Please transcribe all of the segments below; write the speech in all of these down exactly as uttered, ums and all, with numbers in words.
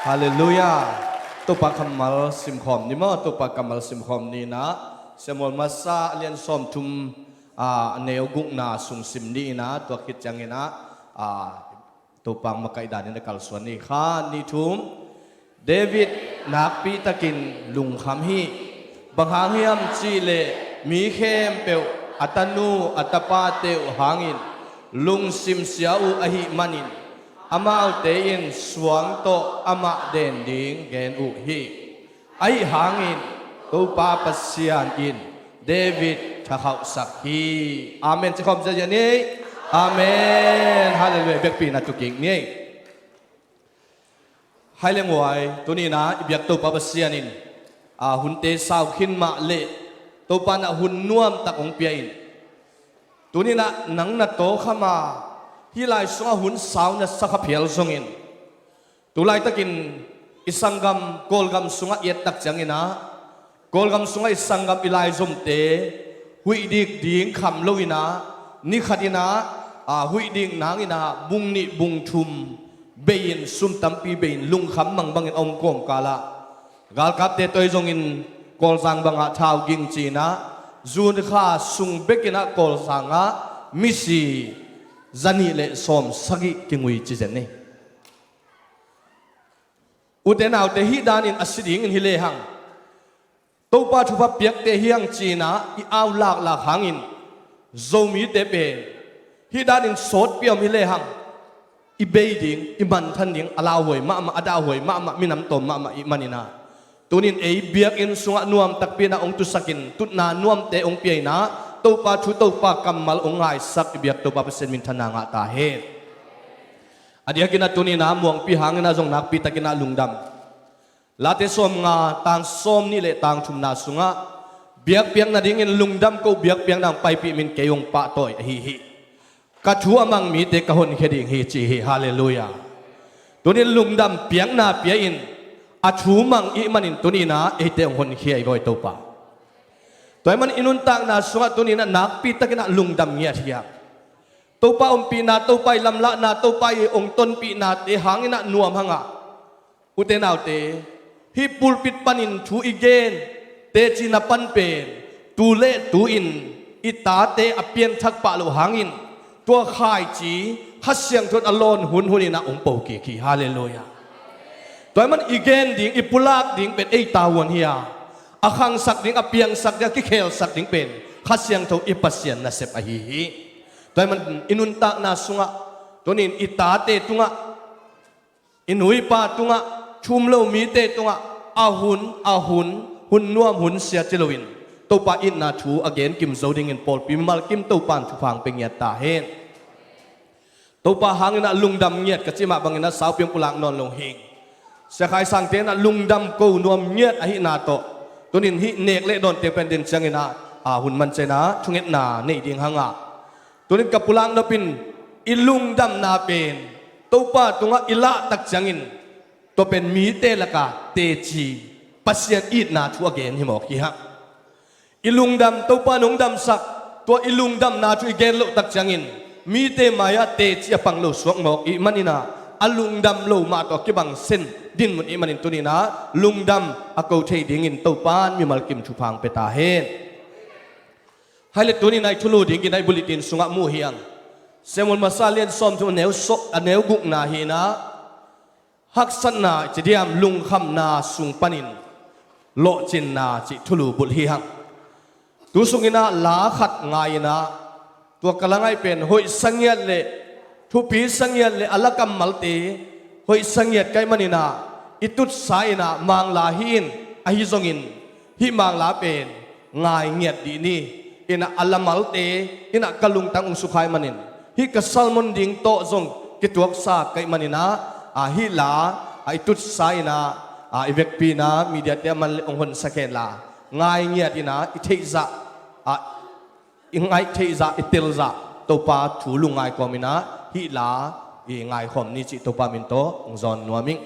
Halleluiah. Topa kammal simkhawm ni maw, Topa kammal simkhawm ni inah, Samuel masa a lian sawmthum, a, a neu gukna sung sim ni inah, tua khit cianginah, a, Topa makaih danin a kalsuan ni kha. Ni thum, David nakpitakin lungkham hi. Bang hang hiam cihleh mi khempeuh a tanu a tapate uh hangin lungsim sia uh ahih manin, amaute in suang tawh amah den ding gen uh hi. Ahi hangin Topa Pasian in David thakhauhsak hi. Amen. Cikhawm ziazia ni. Amen. Halleluiah. Biakpiakna tu kik ni. Hai le nguai, tuni inah i biak Topa Pasian in, a, hunte sau khin mah leh Topa inah hun nuamtak hong pia in, tuni inah nang na tawkham a, hih lai sungah hun sau na sa kha phial zongin, tu laitakin i sanggam Kawlgam sungah i ettak cianginah, Kawlgam sungah i sanggam i laizomte huih dik ding kham lo inah, ni khat inah, a, huih dik nang inah bung nih bung thum bei-in, sum tampi bei-in, lungkham mangbangin a om kawmkalah, galkapte tawh i zongin Kawlzang bangah thau ging ci inah, June kha sung bek inah Kawlzang ah misi zanih le sawmsagih kingui ci zen ni. Ute naute, hih danin a si dingin hi lehang, Topa thupha piakte hi hang ci inah i au laklak hangin, Zomite pen hih danin sawtpi a om hi lehang, i bei ding, i manthan ding a lauhuai mahmah, a dahhuai mahmah, minam tawm mahmah i hih maninah, tunin ei biakinn sungah nuam takpi inah hong tusakin, tutna nuamte hong pia inah, Topa thu, Topa kammal hong ngaisak i biak Topa Pasian minthanna ngah ta hen. A diakinah tuni inah Muangpi hanginah zong nakpitakinah lungdam. Late sawmnga, tang sawmnih le tang thumna sungah, biakpiak nadingin lungdam ko, biakpiakna hong paipih min kei hong pahtawi ahi hi. Ka thu a mang mite ka honkhia ding hi ci hi. Halleluiah. Tunin lungdam piakna pia in, a thu mang i hih manin tuni inah eite hong honkhia i gawi Topa. Tua ahih manin i nuntakna sungah tuni inah nakpitakinah lungdam ngiat hi hang. Topa ompihna, Topa i lamlahna, Topa i hong tonpihnate hanginah nuam hangah, ute naute, hih pulpit panin thu i gen teci na pan pen, tu le tu-in i tate a pianthak pah loh hangin, tua khaici Kha Siangtho in a lawn hunhun inah hong po kik hi. Halleluiah. Tua ahih manin i gen ding, i pulak ding pen ei tavuan hi a, a khangsak ding, a piangsak ding, a kikhelsak ding pen Kha Siangtho i Pasian nasep ahi hi. Tua ahih manin i nuntakna sungah, tunin i tate tungah, i nu i pa tungah, thu um lo mite tungah, a hun, a hun, hun nuam hun sia ci loin, Topa itna thu a gen kim zo dingin pawlpi mimal kim Topa in thupha hong pia ngiat ta hen. Topa hanginah lungdam ngiat ka cih mah banginah saupi hong pulak nawn lo hing. Sia Khai Sangte inah lungdam ko nuam ngiat ahihna tawh, tunin hih nek le dawn teng pen den cianginah, a, hun man cianginah thungetna nei ding hangah, tunin ka pulak nopin, i lungdamna pen Topa tungah i lahtak ciangin, tua pen mite lakah teci, Pasian itna thu a gen hi mawk hi hang. I lungdam, Topa in hong damsak, tua i lungdamna thu i gen lohtak ciangin, mite mai-ah teci a pang lo suak mawk i hih maninah, a lungdam lo mah tawh a kibang sen dinmun i hih manin tuninah lungdam a ko thei dingin Topa in mimal kim thupha hong pia ta hen. Hai le tuninah i thulu dingin a i bulletin sungah muh hi hang. Samuel masa lian sawmthum a neu sawm, a neu gukna hinah, haksatna i ci diam, lungkhamna sung panin lawhcinna cih thulu bulh hi hang. Tu sunginah la khat ngai inah, tua ka la ngaih pen hoih sangiat le thupi sangiat le a la kammalte hoih sangiat ka hih maninah, i tutsa inah Mangla hi in, ahi zongin hih Mangla pen ngai ngiat dih ni. Inah a la malte inah ka lungtang hong sukha i hih manin, hih ka sermon ding tawh zong kituaksa ka hih maninah, a, hih la, a, i tutsa inah, a, i vekpi inah mediate a man le hong honsak hen la, ngai ngiat inah i theihzah, a, i ngaih theihzah, i telzah Topa thu lungngai kawm inah hih la i ngaikhawm ni cih Topa min tawh hong zawn nuam ing.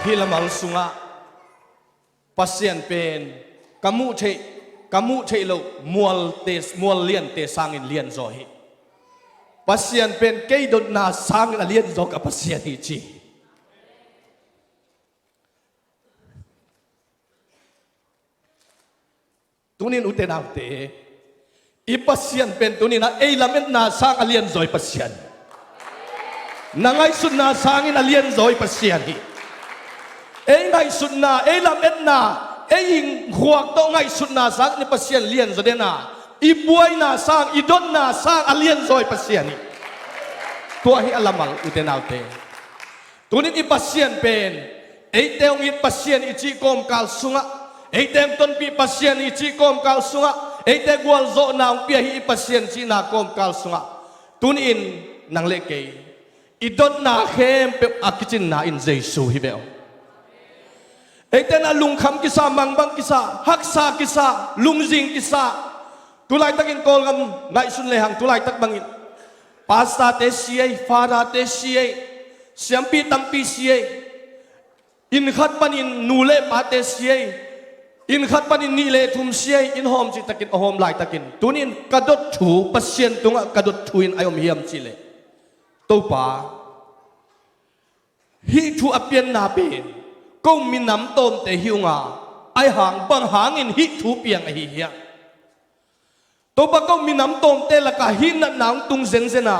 Hih lamal sungah Pasian pen ka muh theih, ka muh theih loh mualte, mual liante sangin lianzaw hi. Pasian pen kei dotna sangin a lianzaw ka Pasian hi ci. Tunin ute naute, i Pasian pen tunin a ei lametna sang a lianzawi Pasian. Na ngaihsutna sangin a lianzawi Pasian hi. Ei ngaihsutna, ei lametna, ei khuak tawh ngaihsutna sangin i Pasian lianzaw den a, i buaina sang, i dotna sang a lianzawi Pasian hi. Tua hi a lamal ute naute. Tunin i Pasian pen eite hong it Pasian i cih kawmkal sungah, eite hong tonpih Pasian i cih kawmkal sungah, eite gualzawhna hong pia hi i Pasian cihna kawmkal sungah, tunin nang le kei i dotna khempeuh a kicinna in Jesu hi ve aw. Eite na lungkham kisa, mangbang kisa, haksa kisa, lungzing kisa. Tulaitakin Kawlgam ngaihsun lehang tulaitak bangin pastorte si ei, father-te si ei, siampi tampi si ei. Inn khat panin nu le pate si ei. Inn khat panin nih le thum si ei. Inn hawm cihtakin a hawm laitakin tunin ka dot thu, Pasian tungah ka dot thu in a om hiam cihleh, Topa, hih thu a pianna pen ko minam tawmte hi unga, aihang bang hangin hih thu piang ahi hiam? Topa, ko minam tawmte lakah hih natna hong tung zenzen a,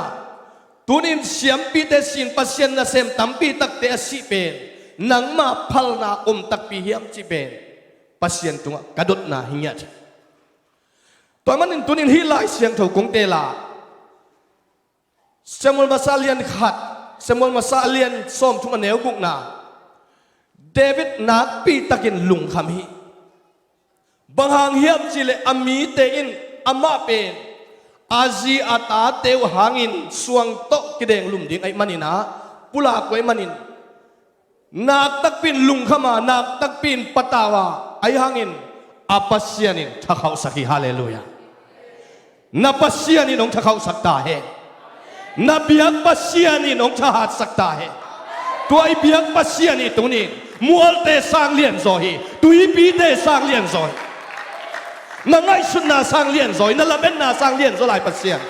tunin siampite sin Pasian nasem tampi takte a sih pen nangma phalna om takpi hiam cih pen Pasian tungah ka dotna hi ngiat hi. Tua manin tunin hih Lai Siangtho kong teel a, Samuel masa a lian khat, Samuel masa a lian sawmthum a neu gukna, David nakpi takin lungkham hi. Bang hang hiam cihleh a mite in amah pen a zi a tate uh hangin suang tawh kideng lum ding ahih manin ah, pulak uh ahih manin, nak takpi in lungkham a, nak takpi in patau a, ahi hangin a Pasian in thakhauhsak hi. Halleluiah. Na Pasian in hong thakhauhsak ta hen. Na biak Pasian in hong thahatsak ta hen. Tua i biak Pasian hi tunin mualte sang lianzaw hi. Tuipite sang lianzaw hi. Na ngaihsutna sang lianzaw hi. Na lametna sang lianzaw lai Pasian.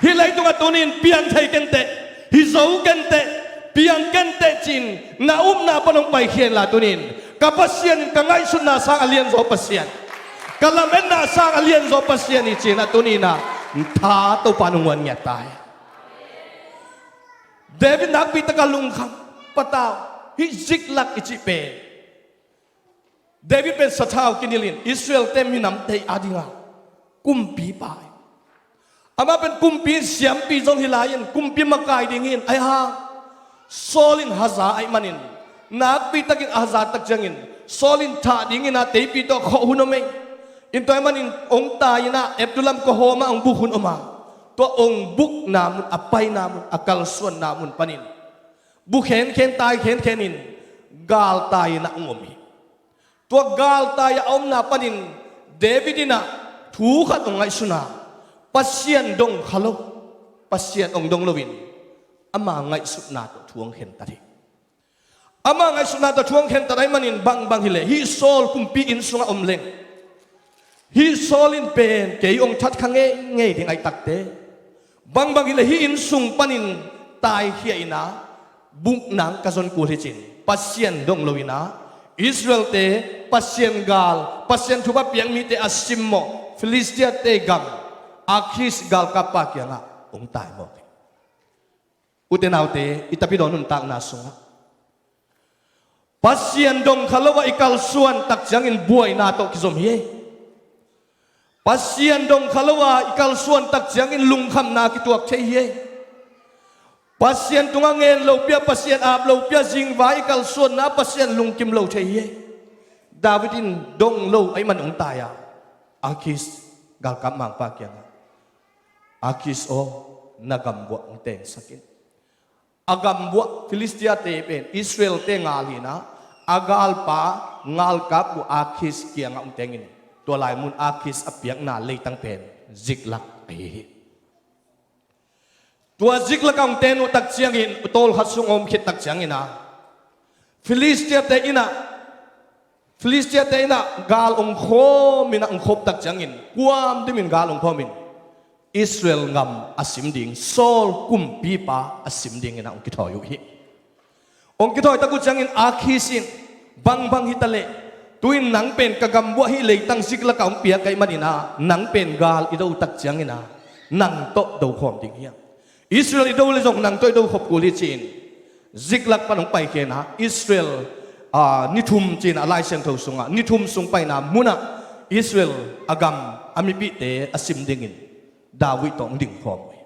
Hih leitungah tunin piang thei kenteh, hi zo kenteh, piang kenteh cin na upna pan hong paikhia inla tunin ka Pasian in ka ngaihsutna sang a lianzaw Pasian, ka lametna sang a lianzaw Pasian hi cin a tunin ah tha Topa nung huan ngiat ta hi. David nakpi taka lungkham, patau. Hih Ziklak i cih pen David pen sathau kinilhin Israel-te minamte adinga kumpipa hi. Amah pen kumpi in siampi zong hi lai-in kumpi makai ding hi in, ahi hang Saul in haza ahih manin, nakpi takin a haza tak ciangin Saul in thah dingin a teipi tawh khawh hun om ei. In tua ahih manin hong tai-in ah Adullam khuahawm ah hong buk hun om a, tua hong bukna mun, a paina mun, a kalsuanna mun panin bu khenkhen, tai khenkhen in galtai-in ah hong om hi. Tua galtai-a a omna panin David in ah thu khat hong ngaihsun a, Pasian dong kha lo, Pasian hong dong loin ama ngaihsutna tawh thu hong khentat hi. Ama ngaihsutna tawh thu hong khentat ahih manin bangbang hileh hih Saul kumpi inn sungah om leng, hih Saul in pen kei hong that kha ngeingei ding ahih takte, bangbang hileh hih inn sung panin taikhia in ah bukna ka zon kul hi cin, Pasian dong loin ah Israel-te Pasian gal, Pasian thupha piak mite a simmawh Filistia-te gam Akhis galkappa kiangah hong taimawk hi. Ute naute, i tapidaw nuntakna sungah Pasian dong kha lo-a i kalsuan tak ciangin buaina tawh kizom hi. Pasian dong kha lo-a i kalsuan tak ciangin lungkhamna kituak thei hi. Pasian tungah ngen lopi-a, Pasian ap lopi-a zingvai i kalsuanna Pasian lungkim lo thei hi. David in dong lo ahih man hong tai a, Akhis galkap mangpa kiangah, Akhis aw, na gambuah hong tengsak in. A gambuah Filistia-te pen Israel-te ngal hi in ah, a galpa ngalkap uh Akhis kiangah hong teng in, tua lai mun Akhis a piakna leitang pen Ziklak ahi hi. Tua Ziklak ah hong ten uh tak ciangin, tawlkhat sung a om khit tak ciangin ah, Filistiate innah, Filistiate innah gal ong khawm innah ong khop tak ciangin, kuam dimin gal ong khawmin Israel gam a sim ding, Saul kumpipa a sim ding innah ong kithawi uh hi. Ong kithawi tak uh ciangin Akhis in, bangbang hitaleh, tu-in nang pen ka gambuah hih leitang Ziklag ah ong piak ahih maninah, nang pen gal i do tak cianginah nang tawh do khawm ding hiam? Israel i do le zong nang tawh i do khop kul hi, ci-in Ziklag pan ong paikhia inah, Israel, aa, ni thum ci-inah Lai Siangtho sungah, ni thum sung paina munah Israel a gam a mipihte a sim dingin David tawh ong dingkhawm uh hi.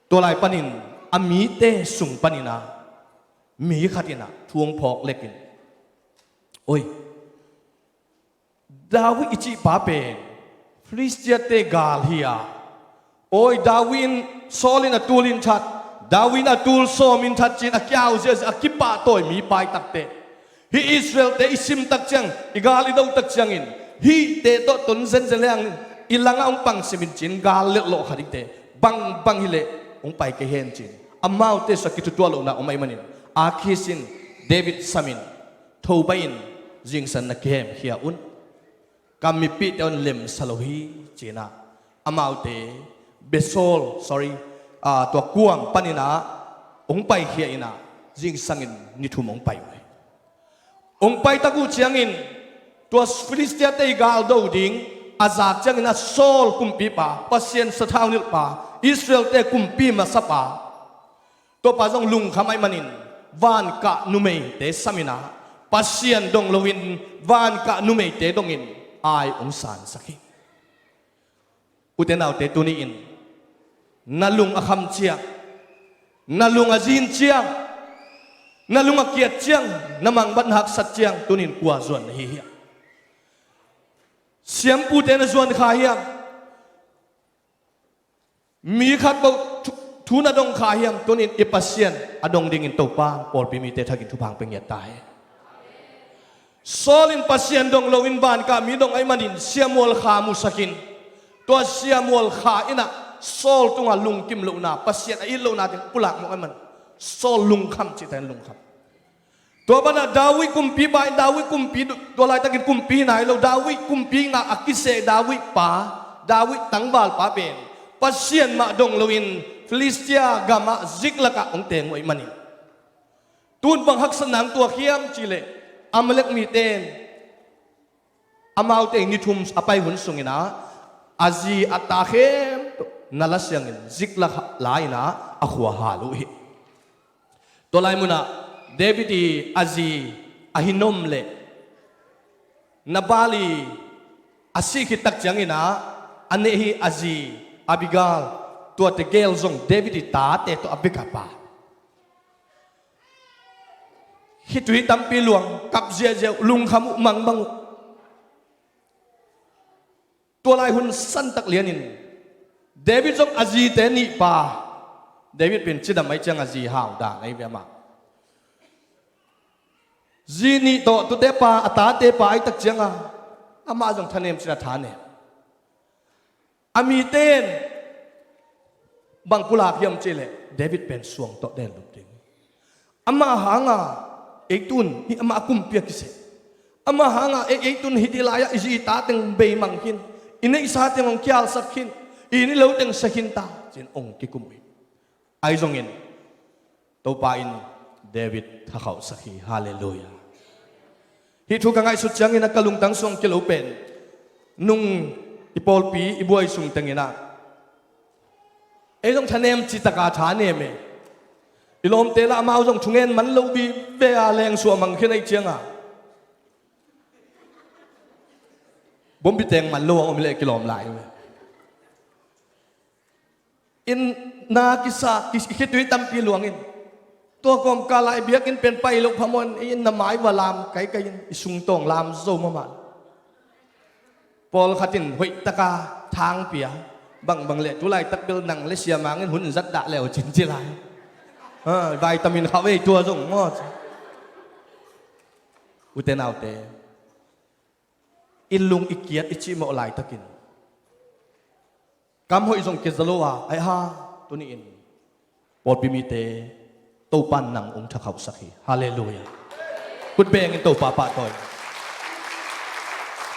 Tua lai panin a mite sung paninah mi khat inah thu ong phawk lekin, "Oi, David i cihpa pen Filistiate gal hi a, oi, David in, Saul in a tul in that, David in a tul sawm in that," ci-in a kiau ziahziah a kipahtawi mipa i takteh, hih Israelte i sim tak ciang, i gal i do tak ciangin, hihte tawh ton zenzen le hang i langah ong pang simin ci-in gal lelhlawh kha dingte bangbang hileh ong pai kei hen, ci-in amaute sua kithutuah lohna om ahih manin, Akhis in David samin, "Tho baih in, zingsang na kihemkhia un. Ka mipihte un lemsa lo hi," ci-inah amaute bia Saul, sorry, ah, tua kuam paninah ong paikhia inah, zingsangin ni thum ong pai uh hi. Ong pai tak uh ciangin tua Filistiate i gal do ding a zak ciangin a Saul kumpipa, Pasian sathau nilhpa, Israelte kumpi masapa, tuapa zong lungkham ahih manin vankah numeite saminah, Pasian dong loin vankah numeite dongin ai ong sansak hi. Ute naute, tuni-in na lung a kham ciang, na lung a zin ciang, na lung a kiat ciang, na mangbat na haksat ciang, tuni-in kua zuan na hi hiam? Siampute na zuan kha hiam? Mi khat bawh thu, thu na dong kha hiam? Tuni-in i Pasian a dong dingin Topa pawlpi mite thakin thupha ong pia ngiat ta hen. Saul in Pasian dong loin vankah mi dong ahih manin siamual kha musak in, tua siamual kha innah Saul tungah lungkim lohna, Pasian a it lohna ding pulak mawk ahih man Saul lungkham cihtakin lungkham. Tua banah David kumpipa in, David kumpi, tua laitakin kumpi hi nai lo, David kumpi ngah a kiseh David pa, David tangvalpa pen Pasian mah dong loin Filistia gamah Ziklag ah ong teng uh ahih manin, tun bang haksatna ong tuak hiam cihleh, Amalek mite in amaute ni thum a pai hun sunginah a zi a ta khempeuh na la siangin Ziklag la-inah a khua hal uh hi. Tua lai munah David i a zi Ahinoam le Nabal i a sih khit tak cianginah a neh hi a zi Abigail, tuate gel zong David i tate tawh a bek a pha. Khitui tampi luang, kap ziahziah uh, lungkham uh, mangbang uh. Tua lai hun santak lianin David zong a zite nihpa, David pen cidam ahih ciang a zi hau dan ahi ve amah. Zi nih tawh tute pa, a tate pa ahih tak cianga amah zong thanem cin a thanem. A mite in bang pulak hiam cihleh, David pen suang tawh den lup ding. Amah hanga ei tun hih amah a kumpi a kiseh, amah hanga ei, ei tun hih lai-ah i zi i ta teng beimang khin, i neihsa teng hong kialsak khin, i inn i lo teng sia khin ta, ci-in hong kikum uh hi. Ahi zongin Topa in David thakhauhsak hi. Halleluiah. Hih thu ka ngaihsut ciangin a ka lungtang sung kilo pen, nung i pawlpi i buai sung tenginah ei zong thanem citaka thanem e. I lawmte lah amau zong thungen man lo vive a lengsuah mang khin ahih cianga bombi teng man lo a om leh kilawm lai uh e. Inn na kisa, ki, i khitui tampi luangin, tua kawmkal ah i biakinn pen pai loh phamawh in, i inn na mai va lam kaikai in, i sungtawng lam zo mahmah. Pawlkhat in hoihtaka thang pia, bangbang leh tulaitak bel nang le siamangin hun zat dah leu cin ci lai. Ha, vitamin khauh ei tua zong maw. Ute naute, i lung i kiat i cihmawh laitakin kam hoih zong kiza lo a, ai ha, tuni-in pawlpi mite Topa in nang ong thakhauhsak hi. Halleluiah. Khut bengin Topa pahtawi.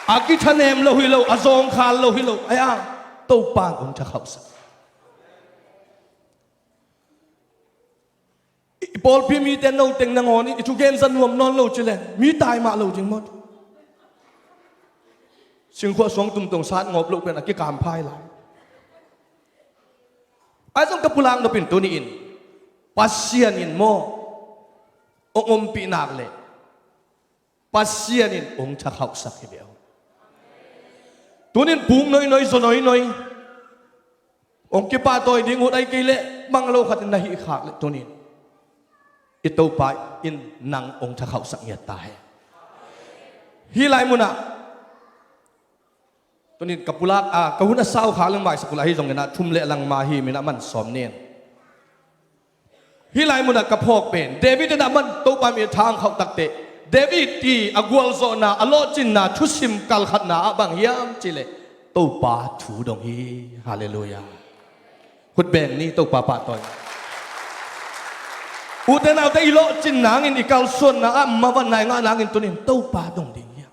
A kithanem lo hi lo, a zawngkhal lo hi lo, a iang Topa in hong thakhauhsak. I pawlpi mite noteng nangawn in i thugen za nuam nawn lo cileh mi tai mah lo ding maw? Singkhuah suang tumtong sat ngawp loh pen a kikam phai lai. Ahi zong ka pulak nopin tuni-in Pasian in maw hong ompih nak leh Pasian in hong thakhauhsak hi ve aw. Tunin puk noinoi, zaw noinoi, hong kipahtawi ding ut ahi kei leh bang lo khatin na hih khak leh tunin i Topa in nang hong thakhauhsak ngiat ta hen. Hih lai munah tunin ka pulak a ka hun a sau khak leng maisak uh lai, ahi zongin ah thum le a lang ma hi, minah man sawm nen. Hih lai munah ka phawk pen David in a man Topa mi a thang khauh takteh David i a gualzawhna, a lawhcinna thusim kalkhatna ah bang hiam cihleh Topa thu dong hi. Halleluiah. Khut beng ni, Topa pahtawi. Ute naute, i lawhcin nangin, i kalsuanna ah mavanna i ngah nangin tunin Topa dong ding hiam?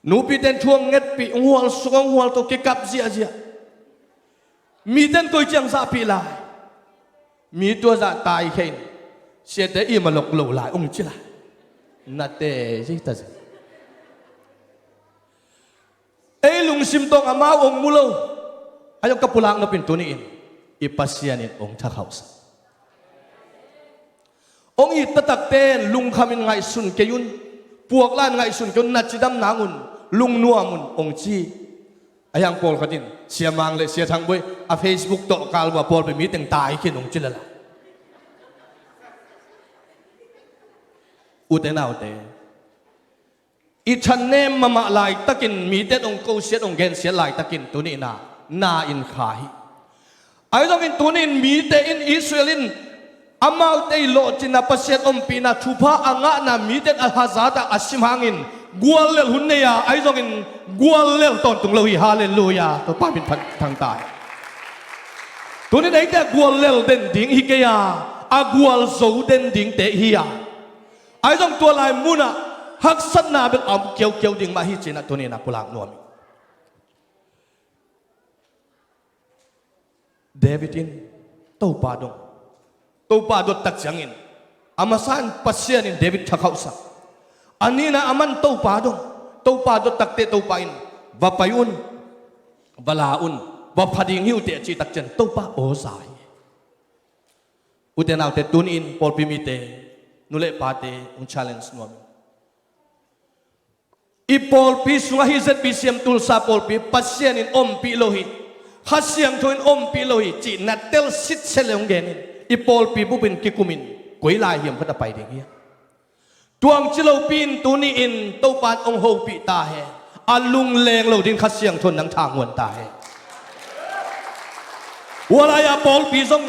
Nupite in thu hong ngetpih, hong hual suk, hong hual to, kikap ziahziah. Mite in koi ciang zahpih lai? Mi tua zah taikhia in siate i malok lo lai hong ci lai. Nate zeita zia. Ei lungsim tawng amau hong mu lo. Ahi zong ka pulak nopin tuni-in i Pasian in hong thakhauhsak. Hong it taktakte in lungkhamin ngaihsun kei un, puaklan ngaihsun kei un, na cidam nangun lungnuamun hong ci. A hiang pawlkhat in Sia Mang le Sia Thang Buai a Facebook tawh kal uh a pawlpi mi teng tai khin hong ci lala. Ute naute, i thanem mahmah laitakin, mite in hong kosiat, hong gensiat laitakin tuni-in ah na in kha hi. Ahi zongin tuni-in mite in, Israel in amaute i lawhcinna, Pasian ompihna thupha a ngahna mite in a hazat ah a sim hangin guallelh hun nei a, ahi zongin guallelh tawntung lo hi. Halleluiah. Topa min thang, thang ta hi. Tunin eite a guallelh den ding hi kei a, a gualzo den dingte hi a. Ahi zong tua lai munah haksatna bel a om kiaukiau ding mah hi ci-in ah tuni-in ah pulak nuam hi. David in Topa dong. Topa dot tak ciangin a masa in Pasian in David thakhauhsak. A nihna a man Topa dong. Topa dot takte Topa in va pai un, va la un, va pha ding hi uh teh a cih tak ciang Topa aw za hi. Ute naute, tuni-in pawlpi mite, nu le pate hong challenge nuam hi. I pawlpi sungah hih Z B C M Tulsa pawlpi Pasian in ompih lo hi, Kha Siangtho in ompih lo hi cih na tel sitset le hong gen in. I pawlpi bupin kikumin koi lai hiam khat a pai ding hiam? Tua hong ci lopi in tuni-in Topa in hong hopih ta hen. A lungleng lo ding Kha Siangtho in nang thanguan ta hen. Ua lai-a pawlpi zong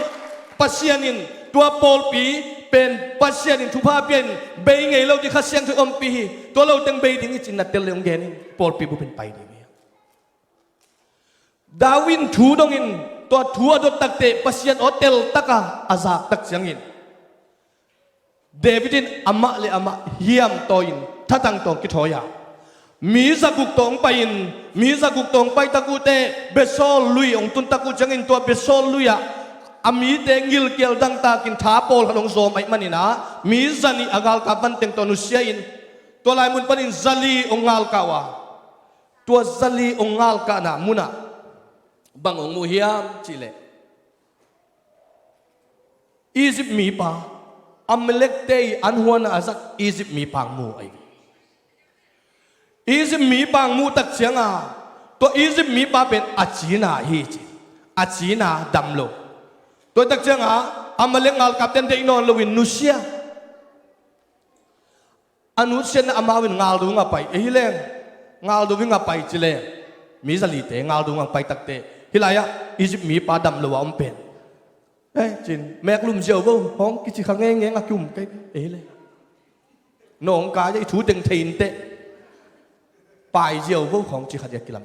Pasian in, tua pawlpi pen Pasian in thupha pia in bei ngei lo ding Kha Siangtho in ompih hi. Tua lo teng bei ding hi ci-in na tel le hong gen in, pawlpi bupin pai ding hi. David in thu dongin tua thu a dot takteh Pasian aw teltaka a zak tak ciangin David in amah le amah hiam tawi-in thatang tawh kithawi a, mi zaguk tawh hong pai-in, mi zaguk tawh hong pai tak uh teh Besor lui hong tun tak uh ciangin tua Besor lui-ah a mite ngilkial dangtakin tha pawlkhat hong zawm ahih manin ah mi zanih a galkap van teng tawh nusia in tua lai mun panin zali hong galkah uh a, tua zali hong galkahna munah bang hong mu hiam cihleh Egypt mipa, Amalekte i an huan a zat Egypt mipa hong mu ahi. Egypt mipa hong muh tak cianga tua Egypt mipa pen a cina hi ci. A cina dam lo. Tua tak cianga Amalek galkapte in deih nawn loin nusia. A nusiatna amau in ngaldo nga pai, ei hi leng ngaldo nga pai ci leng mi zalite ngaldo nga pai takteh hih lai-ah Egypt mipa dam lo a om pen. Eh, cin, meklum ziau vo, hong kici kha ngenge nga kium kei, ei hi leng. Nong kai i thu teng thei inteh. Pai ziau vo, hong ci kha dia kilam.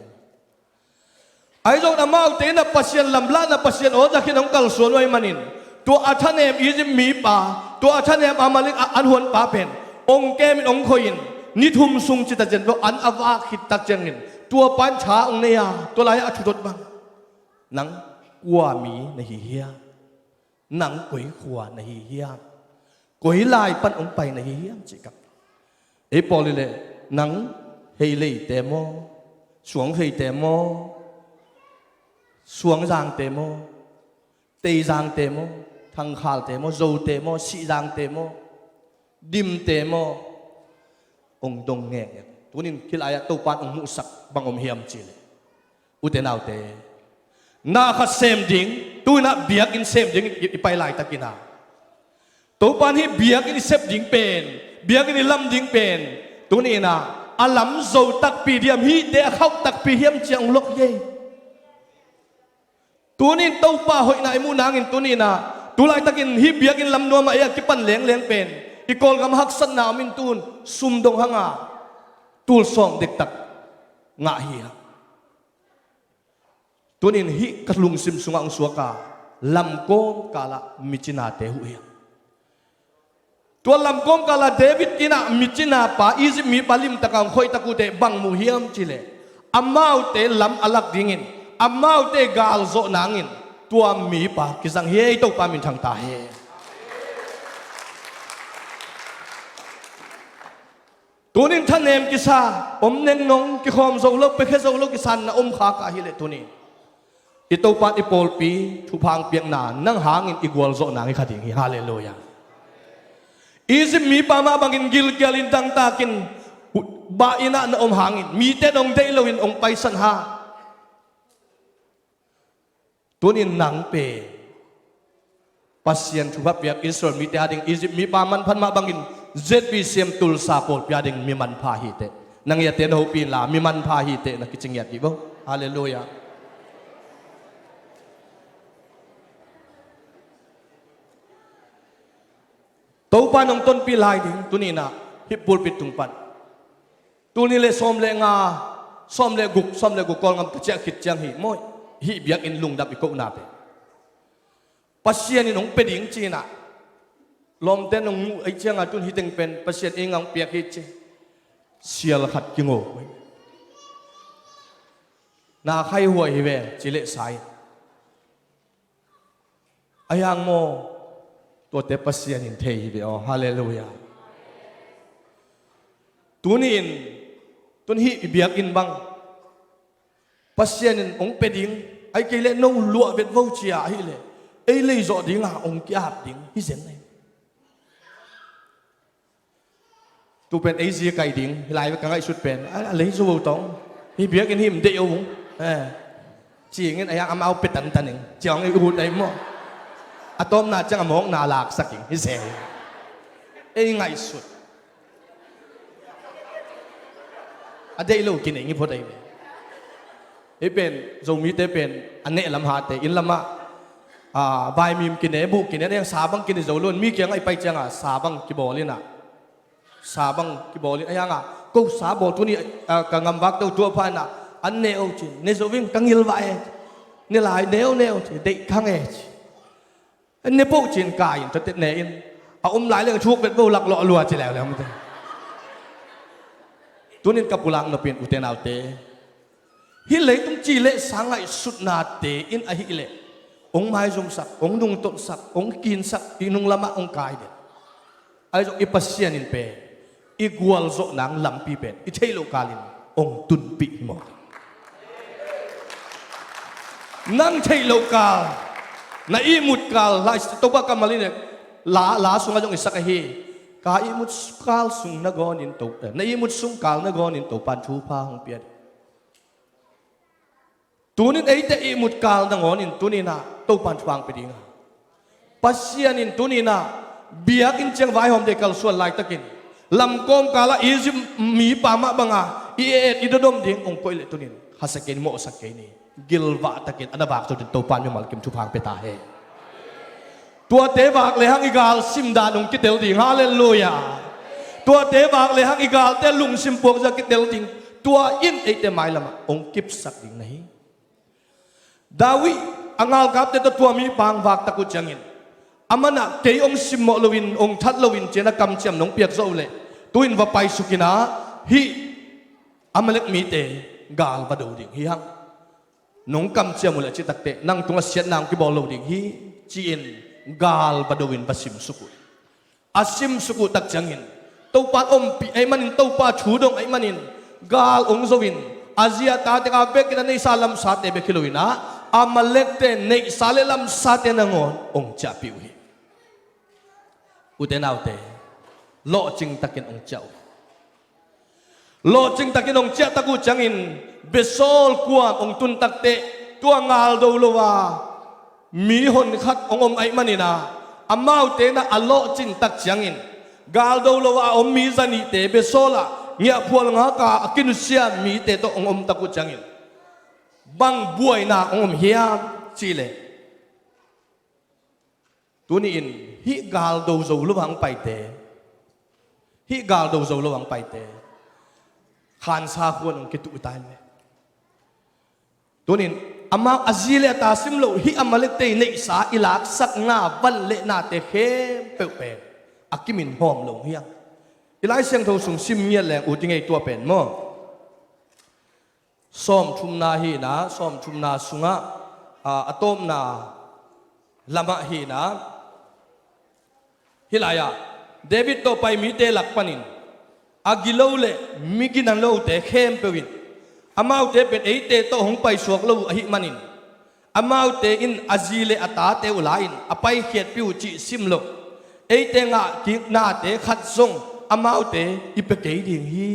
Ahi zongin amaute in a Pasian lamlahna, Pasian aw za khin hong kalsuan uh ahih manin tua a thanem Egypt mipa, tua a thanem Amalek a an huanpa pen Ong kemin ong khoihin ni thum sung cita ciang tua an a vak khit tak ciangin tua pan tha ong nei a, tua lai-ah a thudot bang, "Nang kua mi na hi hiam? Nang koi khua na hi hiam? Koi lai pan ong pai na hi hiam?" ci-in ka. Ei pawl i leh, "Nang Heileite maw? Suangpheite maw? Suangzangte maw? Teizangte maw? Thangkhalte maw? Zote maw? Sihzangte maw? Dimte maw?" Ong dong ngekngek. Tunin hih lai-ah Topan ong muhsak bang om hiam cih leh, ute naute, na khat sem ding, tu-in ah biakinn sem ding i, i pai laitakin ah, Topan hih biakinn i sep ding pen, biakinn i lam ding pen, tunin ah a lam zo takpi diam, hihte a khauh takpi hiam ci-a ong lok hi ei. Tunin Topa hoihna i muh nangin tunin ah, tu laitakin hih biakinn lam nuam-ah ei a kipan lengleng pen, i Kawlgam haksatna om in, tun sum dong hang a, tul sawm dektak ngah hi hang. Tunin hih ka lungsim sungah ong suak a, lamkawm kal-ah micinate huh hi hang. Tua lamkawm kal-ah David inn-ah micina pa, Egypt mipa limtak a ong khoih tak uh teh bang mu hiam cih leh, amaute lam a lak dingin, amaute gal zawh nangin tua mipa kizang hi ei. Topa min thang ta hen. Tunin thanem kisa, om nengnong, kikhawm zo lo, piakhia zo lo, kisa-in na om kha kha hi leh tunin, i Topa in i pawlpi thupha ong piakna nang hangin i gualzawh nang hi kha ding hi. Halleluiah. Egypt mipa mah bangin gilkialin dangtakin, bah inn-ah na om hangin mite in ong deih loin ong paisan hang. Tunin nang pen Pasian thupha piak Israel mite ading, Egypt mipa manpha mah bangin Z B C M Tulsa pawlpi ading mi manpha hi teh. Na ngiatte na hopih inla, mi manpha hi teh na kici ngiat dih vo. Halleluiah. Topa in ong tonpih lai ding, tunin ah hih pulpit tung pan. Tul nih le sawm le nga, sawm le guk, sawm le guk Kawlgam ka ciah khit ciang hi maw, hih biakinn lungdam i kohna pen Pasian in ong pia ding ci-in ah, lawmte in ong muh ei ciang a, tun hih teng pen Pasian in ei ngang piak hi ci. Sial khat kingaw. Na khaihuai hi ve, ci leh sa in. Ahi hang maw, tuate Pasian in thei hi ve aw. Halleluiah. Tunin, tun hih i biakinn bang Pasian in ong pia ding, ahih kei leh no luah vet vo ci-a ahih leh, ei lei zawh ding a ong ki-ap ding hi zen ei. Tu pen ei zi kai ding, hih lai ka ngaihsut pen, a, a lei zo vo tawh. Hih biakinn hih om deih o. Eh. Ci-in ahi hang amau pia tantan ing. Ci-a ong ei ut ei maw. A tawpna ciang a mawkna laksak ing. Hi se. Ei ngaihsut. A deih lo kinei ngi phot ei ve. Hih pen, Zomite pen, a neh lam hate, inn lamah, a, vaimim kine, buh kine, a neng sa bang kine zo lo in, mi kiangah i pai ciangah, sa bang kibawl in ah. Sa bang kibawl in, ahi hang a, ko sa bawl tuni, a, ka ngamvak to tuah pha in ah, an ne o ci, ne zo ving ka ngilvah e, ne lai ne o, ne o ci, deih khang e ci. Ne poh ci-in kai in, tua teh ne in, a om lai leng thuk vet vo lak lawh lua ci leuleu mite. Tunin ka pulak nop in ute naute, hih leitung ci le sa ngaihsutnate in ahih leh, ong maizumsak, ong nungtolhsak, ong kinsak, i nung lamah ong kai den. Ahi zong i Pasian in pen, i gualzawh nang lampi pen, i theih loh kalin ong tunpih hi maw. Nang theih loh kal, na ihmut kal, lai Topa kammal in la, la sungah zong i sak ahi. Ka ihmut kal sung na gawnin To, eh, na ihmut sung kal na gawnin Topan thupha hong pia ding. Tunin eite ihmut kal nangawn in tunin ah Topan thupha hong pia ding a. Pasian in tunin ah biakinn ciang vaihawm ding kalsuan laitakin, lamkawm kalah Egypt mipa mah banga i et i dodom ding hong koih leh tunin khasia kei ni, mawhsak kei ni. Gilvah takin a na vak zo ding Topan mimal kim thupha hong pia ta hen. Tuate vak lehang i gal simdan hong kitel ding. Halleluiah. Tuate vak lehang i galte lungsim puakzia kitel ding. Tua in eite mailamah hong kipsak ding na hi. David a ngalkapte tawh tua mipa hong vak tak uh ciangin, aman ah kei hong simmawh loin, hong that loin ci-in a kamciam nong piak zawh uh leh, Tu-in va paisuk in ah, hih Amalek mite gal va do ding hi hang. Nong kamciam uh leh cih takteh nang tungah siatna hong kibawl lo ding hi, ci-in gal va do-in va simsuk uh. A simsuk uh tak ciangin Topa ompih ahih manin, Topa thu dong ahih manin, gal hong zo-in a zi a tate a vekin a neihsa lamsate bek hi lo-in ah, Amalekte neihsa le lamsate nangawn hong ciahpih uh hi. Ute naute, lawhcing takin hong ciah uh. Lawhcing takin hong ciah tak uh ciangin, besawl kuam hong tun takteh, tua gal do lo a mi hon khat hong om ahih manin ah, amaute in ah a lawhcin tak ciangin, gal do lo a om mi za nihte besawl ah ngiahphual ngak a a kinusia mite tawh hong om tak uh ciangin, bang buaina hong om hiam cih leh, tuni-in hih gal do zo lo a hong paite, hih gal do zo lo a hong paite, khansa khuan hong kituh ta hi ve. Tuni-in amau a zi le a ta sim loh hih Amalekte i neihsa i laksakna van le nate khempeuh pen a kimin hawm lo hi hang. I Lai Siangtho sung sim ngiat leng ut i ngei tua pen maw. Sawmthumna hi-in ah, sawmthumna sungah, a, a tawpna lamah hi-in ah, hih lai-ah David tawh pai mite lak panin a gilo le mi gina lote khempeuh in, amaute pen eite tawh hong paisuak lo uh ahih manin, amaute in a zi le a tate uh la-in a paikhiatpih uh cih sim loh, eite ngah kik nate khat zong amaute i pia kei ding hi.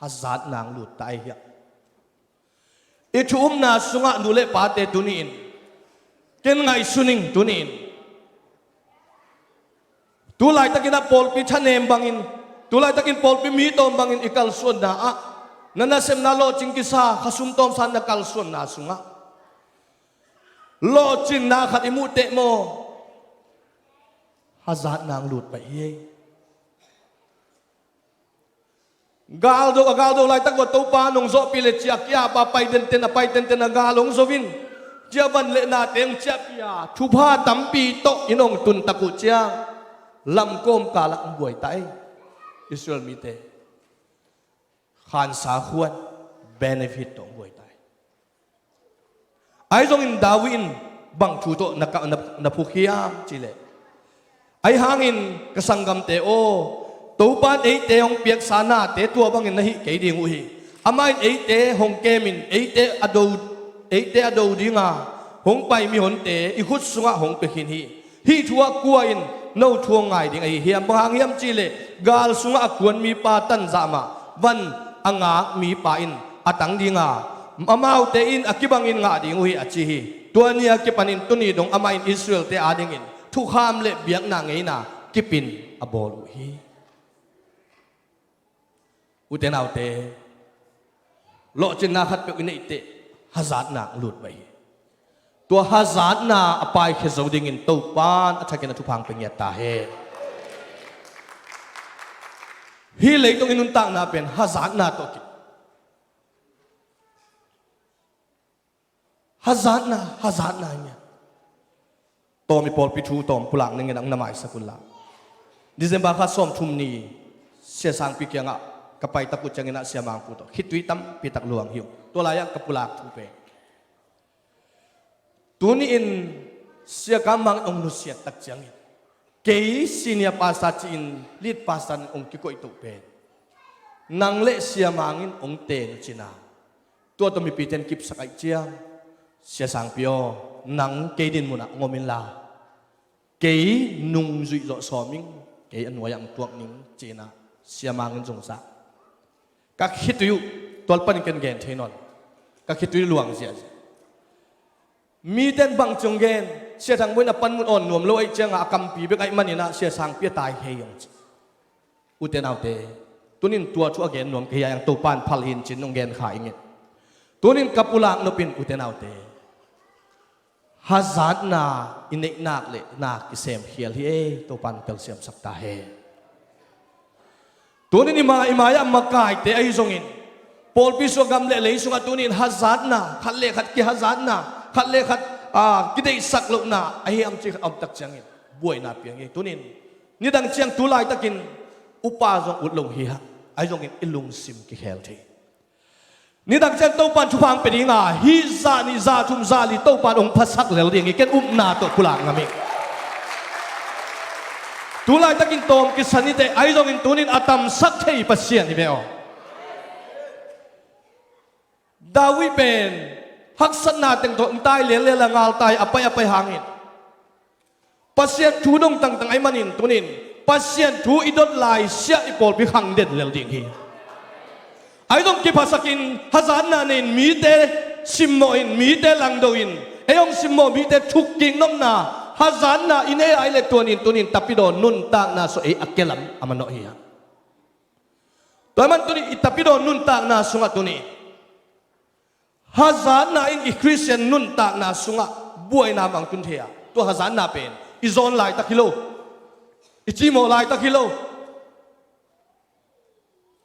Hazatna hong lut ta ahi hiam? I thu upna sungah nu le pate tuni-in ken ngaihsun ing, tuni-in tu laitakin ah pawlpi thanem bangin, tu laitakin pawlpi mi tawm bangin i kalsuanna ah, na nasepna lawhcing kisa, khasum tawmsa na kalsuanna sungah lawhcinna khat i muh teh maw, hazatna hong lut pah hi. Galdo, a galdo laitak uh a Topa nong zawhpih le ci-a ki-ap a pai tenten, a pai tenten a gal hong zo in, ciah van le nate hong ciahpih a thupha tampi tawh i nong tun tak uh ciang, lamkawm kalah hong buai ta ei. Israel mite khansa khuan benefit tawh hong buai ta ei. Ahi zongin David in bang thu tawh na, na, na phuk hiam cih leh, ahi hangin ka sanggamte aw, Topa in eite hong piaksa nate tua bangin na hih kei ding uh hi. Amah in eite hong kemin, eite a do, eite a do dinga hong pai mihonte i khut sungah hong pia khin hi. Hih thu ah kua in no thu hong ngai ding ahi hiam? Bang hang hiam cih leh gal sungah a kuan mipa tanzah mah van a ngak mipa in a tang dinga, amaute in a kibangin ngah ding uh hi, a ci hi. Tua ni-a kipanin tuni dong amah in Israel-te adingin thukham le biakna ngeina kipin a bawl uh hi. Ute naute, lawhcinna khatpeuh i neih teh hazatna hong lut pah hi. Tua hazatna a paikhia zo dingin Topa in a thakin a thupha hong pia ngiat ta hen. Hih leitung i nuntakna pen hazatna tawh ki, hazatna, hazatna hi ngiat. Tawm i pawlpi thu tawm pulak ning in ang na maisak un la. December kha sawmthum ni Sia Sangpi kiangah ka pai tak uh ciangin ah Sia Mangpu tawh khitui tampi tak luang hi uh. Tua lai-ah ka pulak thu pen, tuni-in Sia Kam Mang in hong nusiat tak ciangin, kei senior pastor ci-in lead pastor in hong kikoih toh pen, nang le Sia Mang in hong ten uh cin a, tua tawh mipite in kipsak ahih ciang, Sia Sangpi aw, nang kei din munah hong om inla, kei nung zuih zawh sawm ing, kei a nuai-ah hong tuak ning, ci-in ah Sia Mang in zong zak. Ka khitui uh, tua panin ken gen thei nawn lo. Ka khitui luang ziahziah. Mite in bangci hong gen, Sia Thang Bawi in a panmun awn nuam lo ahih ciangah a kampi bek ahih manin ah Sia Sangpi a tai hi ei hong ci. Ute naute, tuni-in tua thu a gen nuam ka hi a, hang Topa in phal hi in ci-in hong gen kha ing ei. Tuni-in ka pulak nop in, ute naute, hazatna i neih nak le nak kisem khial hi ei. Topa in telsiamsak ta hen. Tuni-in i ma, i mai-ah makaite ahi zongin, pawlpi sungah, gam le lei sungah tuni-in hazatna, khat le khat kihazatna, khat le khat, a, kideihsak lohna a hiam cih khat a om tak ciangin buaina piang hi. Tuni-in nidang ciang tu laitakin upa zong ut lo hi hang. Ahi zongin i lungsim kikhel thei. Nitak ciang Topan thupha hong pia dinga, hih zah nih zah thum zah li Topan hong phasak lel ding hi, ken upna tawh pulak ngam hi. Tulaitakin tawm kisa niteh, ahi zongin tunin a tamsak thei Pasian hi ve aw. David pen haksatna teng tawh hong tai lellel a, ngaltai a pai a pai hangin Pasian thu dong tangtang ahih manin tunin Pasian thu i dot lai siah i pawlpi khang den lel ding hi. Ahi zong kiphasakin hazatna nei-in mite simmawhin, mite langdohin, ei hong simmawh mite thukkik nopna hazatna i nei lai le tuanin tunin tapidaw nuntakna sung ei a kelam a manawh hi hang. Tua ahih manin tunin i tapidaw nuntakna sungah tunin hazatna in i Khristian nuntakna sungah buaina mang tun thei a, tua hazatna pen i zawn laitak hi lo, i cimawh laitak hi lo,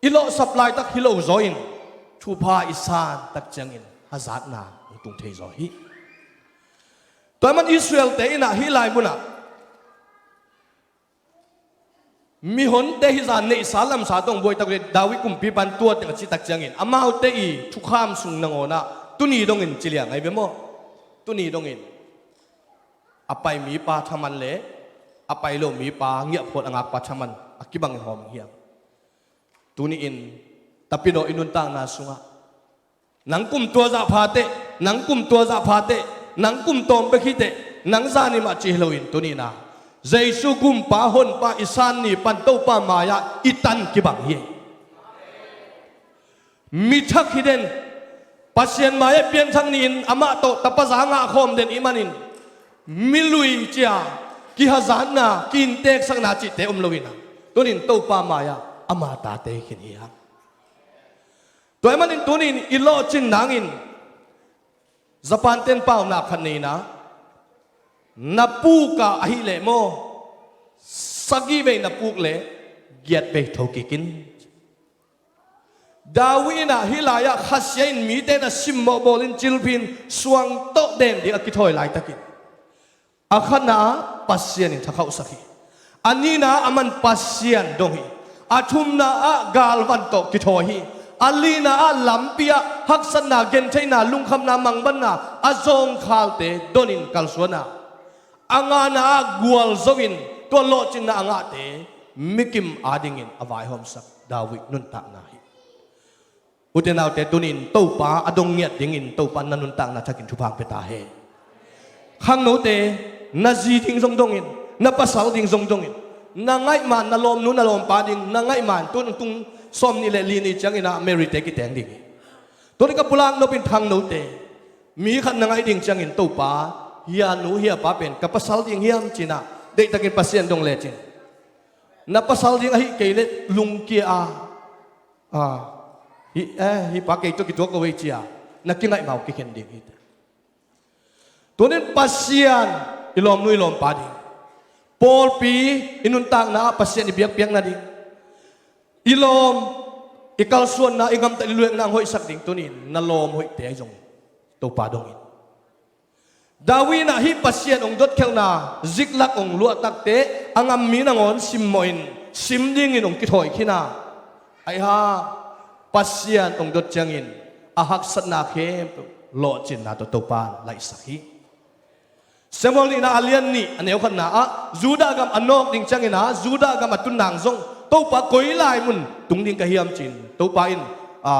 i lawhsap laitak hi lo zaw in thupha i san tak ciangin hazatna hong tung thei zaw hi. Tua ahih manin Israel-te in ah hih lai munah mihonte hih zah neihsa lamsa tawh hong buai tak uh leh David kumpipa in tua teng a cih tak ciangin amaute i thukham sung nangawnah tuni dongin ci liang ahi ve maw? Tuni dongin a pai mipa thaman le a pai lo mipa ngiahphual a ngakpa thaman a kibangin hawm hi hang. Tuni-in tapidaw i nuntakna sungah nang kum tua zah pha teh, nang kum tua zah pha teh, nang kum tawm bek hi teh, nang zani mah ci hi loin tuni-in ah Jesu Kumpa Honpa i san ni pan Topa mai-ah i tan kibang hi. Mi thak hi den, Pasian mai-ah pianthak ni-in amah tawh tapa za ngah khawm den i hih manin mi lui cia kihazatna, ki-innteksakna cihte om loin ah tunin Topa mai-ah ama tate hi khin hi hang. Tua ahih manin tunin i lawhcin nangin Japan-ten paunak khat nei-in ah na puk a ahih leh maw, sagih vei na puk leh giat vei thokik in. David in ah hih lai-ah khasia in mite na simmawh bawlin cilphin suang tawh den ding a kithawi laitakin a khatna-ah Pasian in thakhauhsak hi. A nihna-ah aman Pasian dong hi. A thumna-ah galvan tawh kithawi hi. A lina-ah lampi-ah haksatna, gentheihna, lungkhamna, mangbanna a zawngkhalte donin kalsuan a, a ngana-ah gualzo-in tua lawhcinna a ngahte mikim adingin a vaihawmsak David nuntakna hi. Ute naute, tunin Topa a dong ngiat dingin Topa na nuntakna thakin thupha hong pia ta hen. Khangnote, na zi ding zong dongin, na pasal ding zong dongin, na ngaihman na lawmnu na lawmpa ding na ngaihman tun tung sawm nih le li ni ciangin ah Mary-te kiteng ding hi. Tuni ka pulak nopin khangnote, mi khat na ngaih ding ciangin Topa, hia nu hia pa pen ka pasal ding hiam ci-in ah deihtakin Pasian dong lecin, na pasal ding ahih kei leh lungkia a, a, hih, eh, hih pa kei tawh kituak ko ei ci-a na kingaihmau kikhen ding hi. Tunin Pasian i lawmnu i lawmpa ding, pawlpi i nuntakna ah Pasian i biakpiakna ding, i lawm, i kalsuanna, i gamtat, i luekna hong hoihsak ding tunin na lawm hoihte ahi zong Topa dongin. David in ah hih Pasian hong dotkhelhna ziklak hong luahtakte a ngam mi nangawn simmawhin sim dingin hong kithawi khin a, ahi hang Pasian hong dot ciangin a haksatna khempeuh lawhcinna tawh Topa in laihsak hi. Samuel nihna a lian nih a neu khatna ah Judah gam a nawk ding ciangin ah Judah gam a tun nang zong Topa koi lai mun tung ding ka hiam ci-in Topa in, a,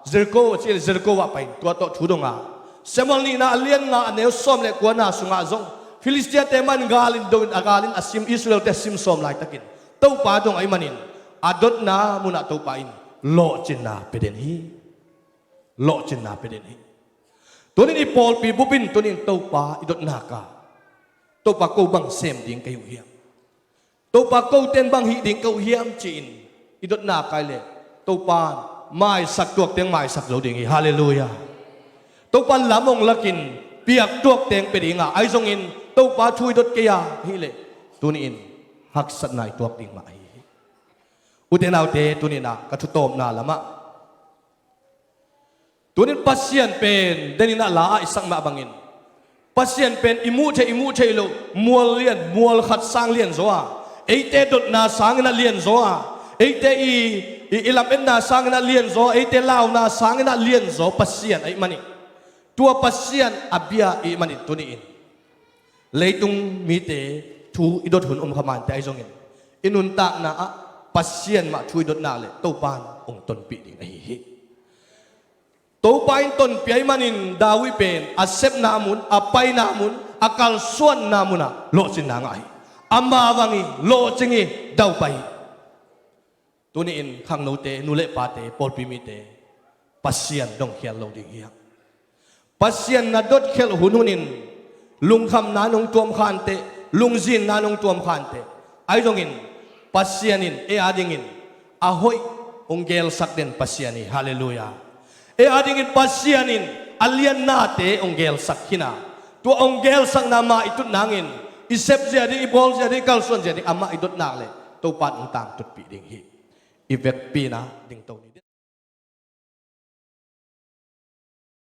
Jericho, ci-in Jericho ah pai-in tua tawh thu dong a, Samuel nihna a lian nga a neu sawm le kuana sungah zong Filistia-te mah in galin dongin a galin a sim, Israel-te a sim sawm laitakin Topa dong ahih manin a dotna munah Topa in lawhcinna pia den hi. Lawhcinna pia den hi. Tunin i pawlpi bupin tunin Topa i dotnak ah Topa ko bang sem ding ka hi uh hiam? Topa ko ten bang hih ding ka uh hiam ci-in i dotnak ah hi leh Topa in maisak tuak teng maisak zo ding hi. Halleluiah. Topa lam hong lakin piak tuak teng pia ding a, ahi zongin Topa thu i dot kei a hi leh tuni-in haksatna i tuak ding mah ahi hi. Ute naute, tuni-in ah ka thutawpna lamah tunin Pasian pen denin ah la-ah i sak mah bangin Pasian pen i muh theih, i muh theih loh mual lian, mual khat sang lian zaw a, eite dotna sangin ah lian zaw a, Eite i, i, i lametna sangin ah lianzaw, eite launa sangin ah lianzaw Pasian ahih manin, tua Pasian a bia i hih manin tuni-in leitung mite thu i dot hun om kha mah inteh, ahi zongin i nuntakna ah Pasian mah thu i dot nak leh Topa'n hong tonpih ding ahi hi. Topa in tonpih ahih manin David pen a sepna mun, a paina mun, a kalsuanna munah lawhcinna ngah hi. Ama vang hi, lawhcing hi, daupai hi. Tuni-in khangnote, nu le pate, pawlpi mite, Pasian dong khial lo ding hi hang. Pasian na dotkhialh hunhunin lungkhamna in hong tuam kha inteh, lungzinna in hong tuam kha inteh. Ahi zongin Pasian in ei adingin a hoih hong geelsak den Pasian hi. Halleluiah. Ei adingin Pasian in a liannate hong geelsak khin a, tua hong geelsakna mah i tut nangin i sepzia ding, i bawlzia ding, i kalsuanzia ding amah i dot nak leh Topa'n hong tangtutpih ding hi. I vekpi-in ah dingto ni.